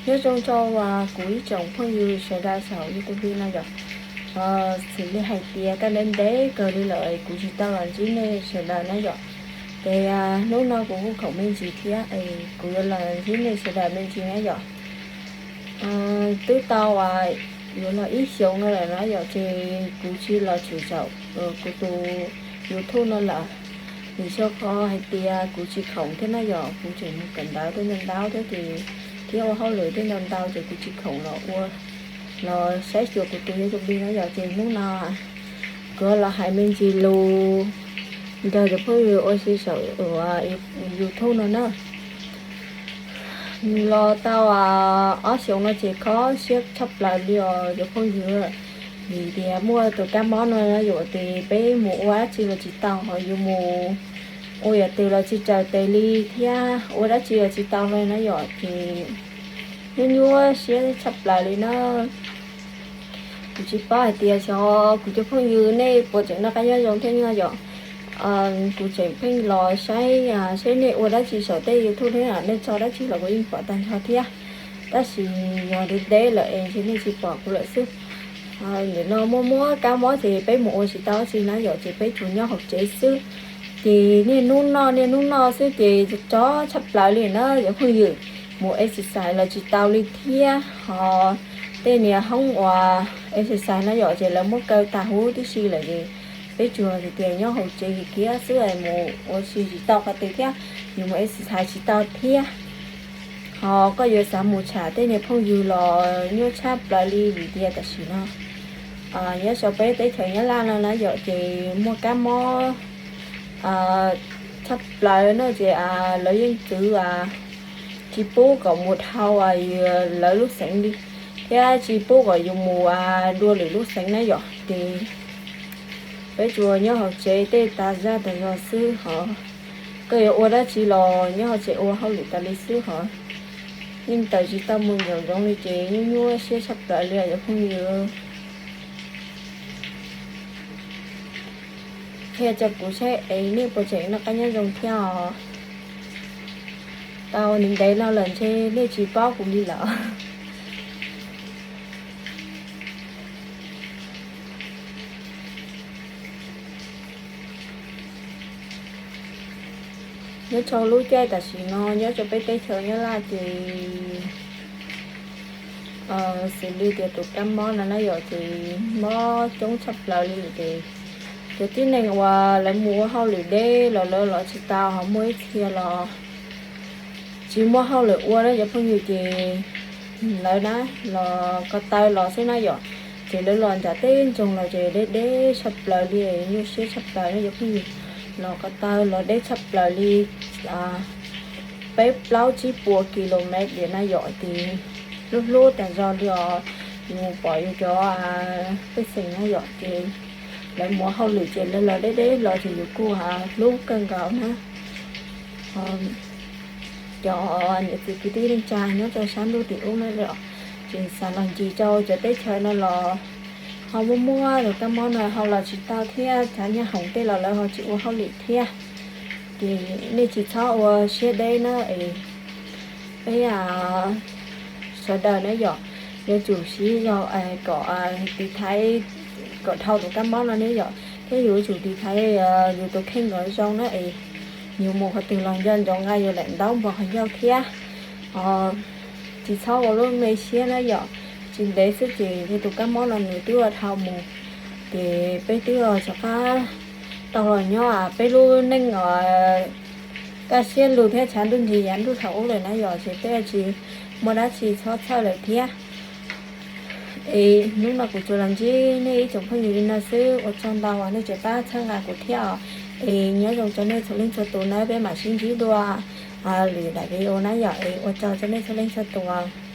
Nyob zoo rau kuv ib tsoom phooj ywg sawv daws saum YouTube no yom. Xws li hais tias kaj ntev ntev kawg li lawm kuv tsis tau los ntsib nej sawv daws na yom. Ces hnub no kuv kuj khoom me ntsis thiab es kuv yuav los ntsib nej sawv daws me ntsis na yom. Twb tau yuav los ib xyoos no lawm na yom, ces kuv tsis los tshwm saum kuv tus YouTube no lawm. Vim rau qhov hais tias kuv tsis khoom thiab na yom, kuv tseem mus kawm ntawv tej ntau ntau thiab ces, thiab ua hauj lwm tej ntau ntau ces kuv tsis khoom los ua, los saib xyuas kuv tus YouTube li na yom. Ces hnub no kuv los hais me ntsis lus nrog cov phooj ywg ua si saum YouTube no na. Los tau ob xyoos no ces kho siab tshaj plaws li os cov phooj ywg, vim tias muaj tus kab mob no na yom, ces peb mus ua dab tsi los tsis tau, ho yus mus ua yam twg los tsis raws tes li thiab ua dab tsi los tsis tau li na yom. Ces nyuaj nyuaj siab tshaj plaws li na. Kuv tsis paub hais tias xyov kuv cov phooj ywg nej puas tseem noj qab nyob zoo thiab no yom. Kuv tseem pheej los saib, saib nej ua dab tsi saum tej YouTube thiab, nej tso dab tsi los kuv yeej pom tag nrho thiab. Tab sis yog ntev ntev lawm es ntshe nej tsis pom kuv lawm xwb. Nim no muaj muaj kab mob ces peb mus ua tsis tau dab tsi na yom, ces peb tsuas nyob hauv tsev xwb. Ces niaj hnub noj niaj hnub noj xwb ces tso tshaj plaws li na cov phooj ywg. Mus exercise los tsis tau li thiab, ho tej niag hoob uas exercise na yom ces lawv muab kaw tag huv tib si lawm ces peb tsuas tias nyob hauv tsev kiag xwb es mus ua si tsis tau qhov twg thiab, yus mus exercise tsis tau thiab. Ho koj yuav xav mus tsham tej niag phooj ywg los nyuaj tshaj plaws li vim tias tam sim no nyob rau peb teb chaws Nyab Laj no na yom ces muaj kab mob tshaj plaws no ces lawv yeej txwv tsis pub kom mus dhau lawv lub xeev li, thiab tsis pub kom yus mus dua lwm lub xeev na yom. Ces peb tsuas nyob hauv tsev tej tas zaj tas zog xwb ho. Koj yuav ua dab tsi los nyob hauv tsev ua hauj lwm tas li xwb ho. Yeej tawm tsis tau mus nraum zoov li ces nyuaj nyuaj siab tshaj plaws li os cov phooj ywg. Qhia rau kuv saib es nej puas tseem noj qab nyob zoo thiab os. Tau ntev ntev no lawm ntshe nej tsis paub kuv li lawm. Nyob rau lub caij tam sim no nyob rau peb teb chaws Nyab Laj ces xws li tias tus kab mob no na yom ces mob coob tshaj plaws li ces cov tib neeg uas lawv mus ua hauj lwm deb los lawv los tsis tau, ho muaj ib txhia los tsis muaj hauj lwm ua na cov phooj ywg ces lawv na los ko taw los xwb na yom. Ces lawv los nram teb ntsoog los ces deb deb tshaj plaws li, nyuaj siab tshaj plaws na cov phooj ywg. Los ko taw los deb tshaj plaws li peb plaub tsib puas kilomev na yom, ces hlub hlub tas zog li os. Yus pom yus cov pej xeem na yom ces lawv mus hauj lwm ces lawv los deb deb los ces yus kuj hlub kawg nkaus na. Cov niam txiv kwv tij neej tsa nyob rau sab ntuj tim ub na yom, ces xav los ncig rau cov teb chaws no los ho muaj muaj tus kab mob no ho los tsis tau thiab, cov nyob hoom tej los lawv ho tsis ua hauj lwm thiab. Ces nej tsis txhob ua siab deb na es peb sawv daws na yom, yuav tsum siv zog kom tiv thaiv kom dhau tus kab mob no ne yom, thiab yus yuav tsum tiv thaiv yus tus kheej kom zoo na es yus mus qhov twg los nco ntsoov nqa yus daim ntaub npog qhov ncauj thiab. Tsis txhob ua lub me siab na yom, tsis ntev xwb ces tus kab mob no nws twb ua dhau mus, ces peb twb rov qab tau los nyob peb lub neej kaj siab lug thiab tshav ntuj ntsig yav ntuj thaum ub lawm na yom, ces peb tsis muaj dab tsi txhob txhawj lawm thiab. Es hnub no kuv tsuas los ntsib nej ib tsoom phooj ywg li no xwb, ua tsaug ntau uas nej tseem pab txhawb nqa kuv thiab os. Es nyob zoo rau nej txhua leej txhua tus na, peb mam sib ntsib dua lwm daim video na yom, es ua tsaug rau nej txhua leej txhua tus.